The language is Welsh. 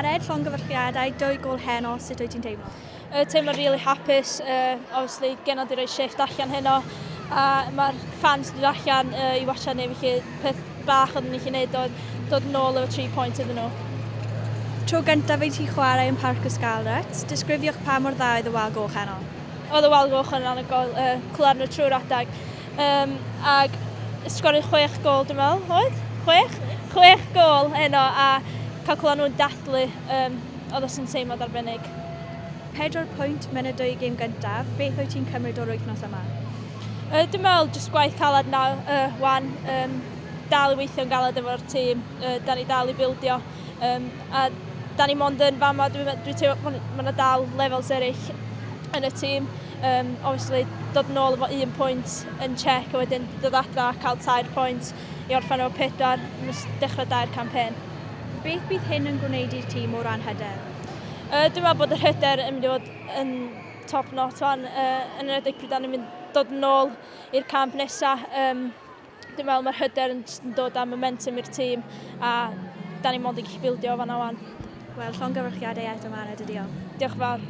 Mared, llongyfarchiadau, dwy gol heno, sut wyt ti'n teimlo? Teimlo really hapus, obviously genod di roi shift allan heno a mae'r fans di dod allan i watcha ni, felly peth bach oedden ni'n gallu gwneud oedd dod nôl efo 3 point iddyn nhw. Tro gyntaf i ti chwarae yn Parc y Scarlets, disgrifiwch pa mor dda oedd y wal goch heno. Oedd y wal goch yn anhygoel, clywed nhw trwy'r adag. Ag sgorio 6 gol dwi'n meddwl, oedd? 6? 6 gol heno a cael clywed nhw'n dathlu, oedd o'n teimlad arbennig. 4 pwynt mewn y dwy gêm gyntaf, beth wyt ti'n cymryd o'r wythnos yma? Dwi'n meddwl jyst gwaith caled na wan, dal i weithio'n galed efo'r tîm, da ni dal i bildio, a da ni mond yn fama, dwi'n dwi teimlo bod ma' 'na dal levels eraill yn y tîm. Obviously, dod nôl efo 1 pwynt yn Czech a wedyn dod adra a cael 3 pwynt i orffen efo 4, dechrau da'r campaign. Beth bydd hyn yn gwneud i'r tîm o ran hyder? Dwi'n meddwl bod yr hyder yn mynd i fod yn top notch wan, yn enwedig pryd da ni'n mynd dod nôl i'r camp nesaf. Dwi'n meddwl mae'r hyder yn jyst yn dod â momentum i'r tîm a da ni mond yn gallu bildio o fanna wan. Wel, llongyfarchiadau eto, Mared, a diolch. Diolch yn fawr.